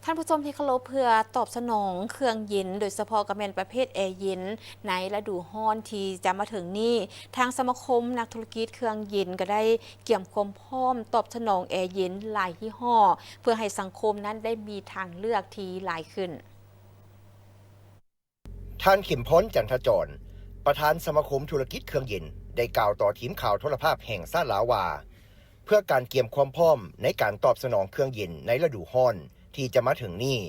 ທ່ານຜູ້ຊົມທີ່ເຄົາລົບ, ເພື່ອຕອບສະໜອງເຄື່ອງເຢັນ ໂດຍສະເພາະກໍແມ່ນປະເພດແອເຢັນໃນລະດູຮ້ອນທີ່ຈະມາເຖິງນີ້, ທາງສະມາຄົມນັກທຸລະກິດເຄື່ອງເຢັນກໍໄດ້ກຽມຄວາມພ້ອມຕອບສະໜອງແອເຢັນຫຼາຍຍີ່ຫໍ້ ເພື່ອໃຫ້ສັງຄົມນັ້ນໄດ້ມີທາງເລືອກທີ່ຫຼາຍຂຶ້ນ. ທ່ານ ເຂັມພອນ ຈັນທະຈອນ ປະທານສະມາຄົມທຸລະກິດເຄື່ອງເຢັນ ໄດ້ກ່າວຕໍ່ທີມຂ່າວໂທລະພາບແຫ່ງຊາດລາວວ່າ ເພື່ອການກຽມຄວາມພ້ອມໃນການຕອບສະໜອງເຄື່ອງເຢັນໃນລະດູຮ້ອນທີ່ຈະມາເຖິງນີ້,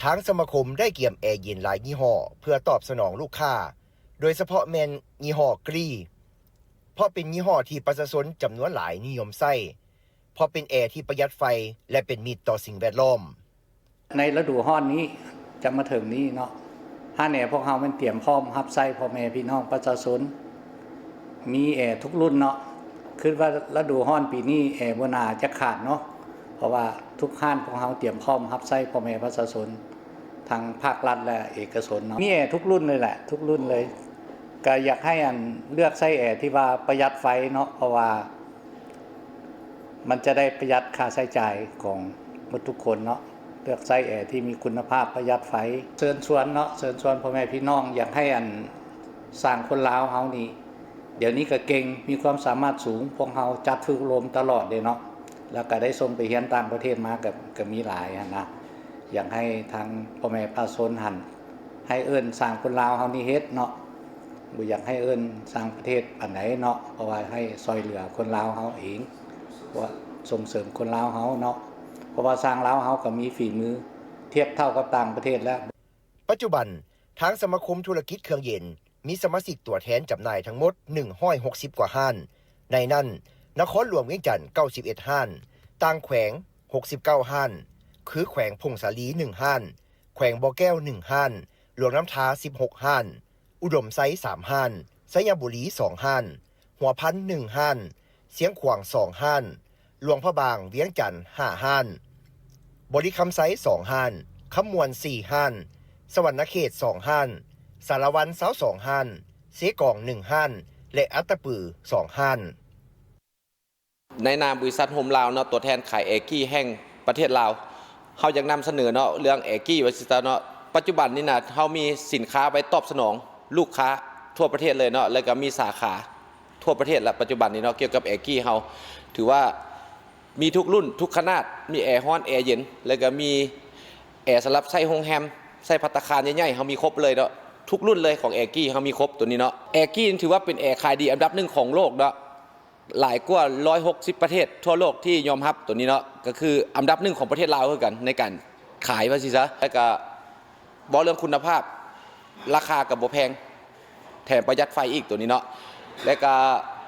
ທາງສະມາຄົມໄດ້ກຽມແອເຢັນຫຼາຍຍີ່ຫໍ້ເພື່ອຕອບສະໜອງລູກຄ້າ, ໂດຍສະເພາະແມ່ນຍີ່ຫໍ້ກຣີ ເພາະເປັນຍີ່ຫໍ້ທີ່ປະຊາຊົນຈຳນວນຫຼາຍນິຍົມໃຊ້, ເພາະເປັນແອທີ່ປະຢັດໄຟ ແລະ ເປັນມິດຕໍ່ສິ່ງແວດລ້ອມ. ໃນລະດູຮ້ອນນີ້ຈະມາເຖິງນີ້ເນາະ, ຮ້ານແອພວກເຮົາແມ່ນຕຽມພ້ອມຮັບໃຊ້ພໍ່ແມ່ພີ່ນ້ອງປະຊາຊົນ, ມີແອທຸກລຸ້ນເນາະ. ຄິດວ່າລະດູຮ້ອນປີນີ້ແອບໍ່ໜ້າຈະຂາດເນາະ, ເພາະວ່າທຸກຮ້ານພວກເຮົາຕຽມພ້ອມຮັບໃຊ້ພໍ່ແມ່ປະຊາຊົນ ທັງພາກລັດ ແລະ ເອກະຊົນເນາະ. ມີແອທຸກລຸ້ນເລີຍແຫຼະ, ທຸກລຸ້ນເລີຍ. ກະຢາກໃຫ້ອັນເລືອກໃຊ້ແອທີ່ວ່າປະຢັດໄຟເນາະ, ເພາະວ່າ ມັນຈະໄດ້ປະຢັດຄ່າໃຊ້ຈ່າຍຂອງໝົດທຸກຄົນເນາະ, ເລືອກໃຊ້ແອທີ່ມີຄຸນນະພາບປະຢັດໄຟ. ເຊີນຊວນເນາະ, ເຊີນຊວນພໍ່ແມ່ພີ່ນ້ອງ ຢາກໃຫ້ອັນຊ່າງຄົນລາວເຮົານີ້ ດຽວນີ້ກໍເກັ່ງ, ມີຄວາມສາມາດສູງ, ພວກເຮົາຈັດຝຶກອົບຮົມຕະຫຼອດເດ້ເນາະ, ແລ້ວກໍໄດ້ສົ່ງໄປຮຽນຕ່າງປະເທດມາກໍ ກໍມີຫຼາຍຫັ້ນນະ. ຢາກໃຫ້ທາງພໍ່ແມ່ປະຊາຊົນຫັ້ນ ໃຫ້ເອີ້ນຊ່າງຄົນລາວເຮົານີ້ເຮັດເນາະ, ບໍ່ຢາກໃຫ້ເອີ້ນຊ່າງປະເທດປານໃດເນາະ, ເພາະວ່າໃຫ້ຊ່ອຍເຫຼືອຄົນລາວເຮົາເອງ, ເພາະວ່າສົ່ງເສີມຄົນລາວເຮົາເນາະ, ເພາະວ່າຊ່າງລາວເຮົາກໍມີຝີມືທຽບເທົ່າກັບຕ່າງປະເທດແລ້ວ. ປັດຈຸບັນ, ທາງສະມາຄົມທຸລະກິດເຄື່ອງເຢັນ ມີສະມາຊິກຕົວແທນຈຳໜ່າຍທັງໝົດໜຶ່ງຮ້ອຍຫົກສິບກວ່າຮ້ານ, ໃນນັ້ນ ນະຄອນຫຼວງວຽງຈັນເກົ້າສິບເອັດຮ້ານ, ຕ່າງແຂວງຫົກສິບເກົ້າຮ້ານ ຄືແຂວງຜົ້ງສາລີໜຶ່ງຮ້ານ, ແຂວງບໍ່ແກ້ວໜຶ່ງຮ້ານ, ຫຼວງນ້ຳທາສິບຫົກຮ້ານ, ອຸດົມໄຊສາມຮ້ານ, ໄຊຍະບູລີສອງຮ້ານ, ຫົວພັນໜຶ່ງຮ້ານ, ຊຽງຂວາງສອງຮ້ານ, ຫຼວງພະບາງ, ວຽງຈັນຫ້າຮ້ານ, ບໍລິຄຳໄຊສອງຮ້ານ, ຄຳມ່ວນສີ່ຮ້ານ, ສະຫວັນນະເຂດສອງຮ້ານ, ສາລະວັນຊາວສອງຮ້ານ, ເຊກອງໜຶ່ງຮ້ານ ແລະ ອັດຕະປືສອງຮ້ານ. ໃນນາມບໍລິສັດໂຮມລາວເນາະ, ຕົວແທນຂາຍແອກີ້ແຫ່ງປະເທດລາວ, ເຮົາຢາກນຳສະເໜີເນາະ ເລື່ອງແອກີ້ວ່າຊີ້ຊະເນາະ. ປັດຈຸບັນນີ້ນະ ເຮົາມີສິນຄ້າໄວ້ຕອບສະໜອງລູກຄ້າທົ່ວປະເທດເລີຍເນາະ, ແລ້ວກໍມີສາຂາທົ່ວປະເທດລະ ປັດຈຸບັນນີ້ເນາະ, ກ່ຽວກັບແອກີ້ເຮົາ ຖືວ່າມີທຸກລຸ້ນທຸກຂະໜາດ, ມີແອຮ້ອນແອເຢັນ, ແລ້ວກໍມີແອສຳລັບໃຊ້ໂຮງແຮມ, ໃຊ້ພັດຕາຄານໃຫຍ່ໆ, ເຮົາມີຄົບເລີຍເນາະ, ທຸກລຸ້ນເລີຍຂອງແອກີ້ເຮົາມີຄົບໂຕນີ້ເນາະ. ແອກີ້ຖືວ່າເປັນແອຂາຍດີອັນດັບໜຶ່ງຂອງໂລກເນາະ. ຫຼາຍກວ່າຮ້ອຍຫົກສິບປະເທດທົ່ວໂລກທີ່ຍອມຮັບໂຕນີ້ເນາະ, ກໍຄືອັນດັບໜຶ່ງຂອງປະເທດລາວຄືກັນໃນການຂາຍວ່າຊີ້ຊະ. ແລ້ວກະເວົ້າເລື່ອງຄຸນນະພາບ, ລາຄາກໍບໍ່ແພງ, ແຖມປະຢັດໄຟອີກໂຕນີ້ເນາະ. ແລ້ວກະ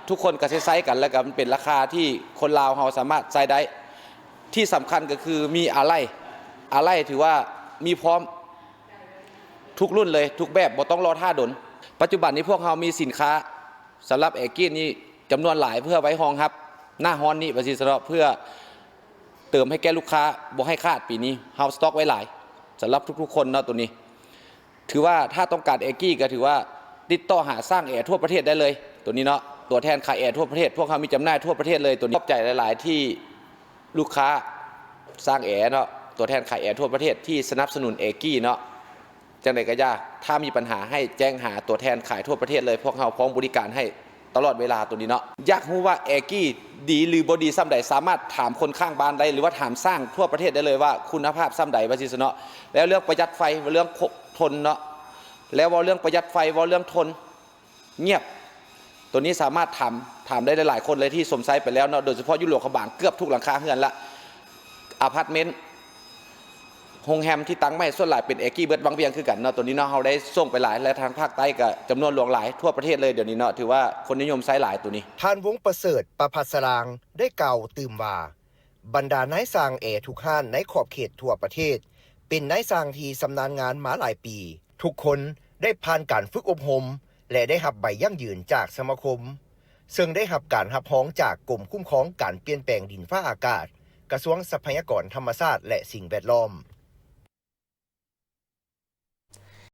ທຸກຄົນກໍໃຊ້ໆກັນ, ແລ້ວກະມັນເປັນລາຄາທີ່ຄົນລາວເຮົາສາມາດໃຊ້ໄດ້. ທີ່ສຳຄັນກໍຄືມີອາໄຫຼ່, ອາໄຫຼ່ຖືວ່າມີພ້ອມ ທຸກລຸ້ນເລີຍ, ທຸກແບບ, ບໍ່ຕ້ອງລໍຖ້າດົນ. ປັດຈຸບັນນີ້ພວກເຮົາມີສິນຄ້າສຳລັບແອກີ້ນີ້ຈຳນວນຫຼາຍ ເພື່ອໄວ້ຮອງຮັບໜ້າຮ້ອນນີ້ວ່າຊີ້ຊະເນາະ, ເພື່ອເຕີມໃຫ້ແກ່ລູກຄ້າບໍ່ໃຫ້ຂາດ. ປີນີ້ເຮົາສະຕັອກໄວ້ຫຼາຍສຳລັບທຸກໆຄົນເນາະ. ໂຕນີ້ຖືວ່າຖ້າຕ້ອງການແອກີ້ກໍຖືວ່າຕິດຕໍ່ຫາຊ່າງແອທົ່ວປະເທດໄດ້ເລີຍ ໂຕນີ້ເນາະ, ຕົວແທນຂາຍແອທົ່ວປະເທດ, ພວກເຮົາມີຈຳໜ່າຍທົ່ວປະເທດເລີຍໂຕນີ້. ຂອບໃຈຫຼາຍໆທີ່ ລູກຄ້າຊ່າງແອເນາະ, ຕົວແທນຂາຍແອທົ່ວປະເທດທີ່ສະໜັບສະໜູນແອກີ້ເນາະ. ຈັ່ງໃດກໍຢ່າ, ຖ້າມີບັນຫາໃຫ້ແຈ້ງຫາຕົວແທນຂາຍທົ່ວປະເທດເລີຍ, ພວກເຮົາພ້ອມບໍລິການໃຫ້ຕະຫຼອດເວລາໂຕນີ້ເນາະ. ຢາກຮູ້ວ່າແອກີ້ດີຫຼືບໍ່ດີສ່ຳໃດ, ສາມາດຖາມຄົນຂ້າງບ້ານໄດ້ ຫຼືວ່າຖາມຊ່າງທົ່ວປະເທດໄດ້ເລີຍວ່າຄຸນນະພາບສ່ຳໃດວ່າຊີ້ຊະເນາະ. ແລ້ວເລື່ອງປະຢັດໄຟ, ເລື່ອງຄົ- ທົນເນາະ, ແລ້ວເວົ້າເລື່ອງປະຢັດໄຟ, ເວົ້າເລື່ອງທົນ ງຽບ. ໂຕນີ້ສາມາດຖາມ, ຖາມໄດ້ຫຼາຍໆຄົນເລີຍທີ່ຊົມໃຊ້ໄປແລ້ວເນາະ, ໂດຍສະເພາະຢູ່ຫຼວງພະບາງເກືອບທຸກຫຼັງຄາເຮືອນລະ, ອາພາດເມັນ, ໂຮງແຮມທີ່ຕັ້ງໃໝ່ສ່ວນຫຼາຍເປັນແອກີ້ເບິດວັງວຽງຄືກັນເນາະ. ໂຕນີ້ເນາະ ເຮົາໄດ້ສົ່ງໄປຫຼາຍ ແລະ ທາງພາກໃຕ້ກໍຈຳນວນຫຼວງຫຼາຍທົ່ວປະເທດເລີຍດຽວນີ້ເນາະ, ຖືວ່າຄົນນິຍົມໃຊ້ຫຼາຍໂຕນີ້. ທ່ານ ວົງປະເສີດ ປະພັດສະລາງ ໄດ້ກ່າວຕື່ມວ່າ ບັນດານາຍຊ່າງແອທຸກຮ້ານໃນຂອບເຂດທົ່ວປະເທດ ເປັນນາຍຊ່າງທີ່ຊຳນານງານມາຫຼາຍປີ. ທຸກຄົນໄດ້ຜ່ານການຝຶກອົບຮົມ ແລະ ໄດ້ຮັບໃບຢັ້ງຢືນຈາກສະມາຄົມ, ເຊິ່ງໄດ້ຮັບການຮັບຮອງຈາກກົມຄຸ້ມຄອງການປ່ຽນແປງດິນຟ້າອາກາດ, ກະຊວງຊັບພະຍາກອນທຳມະຊາດ ແລະ ສິ່ງແວດລ້ອມ.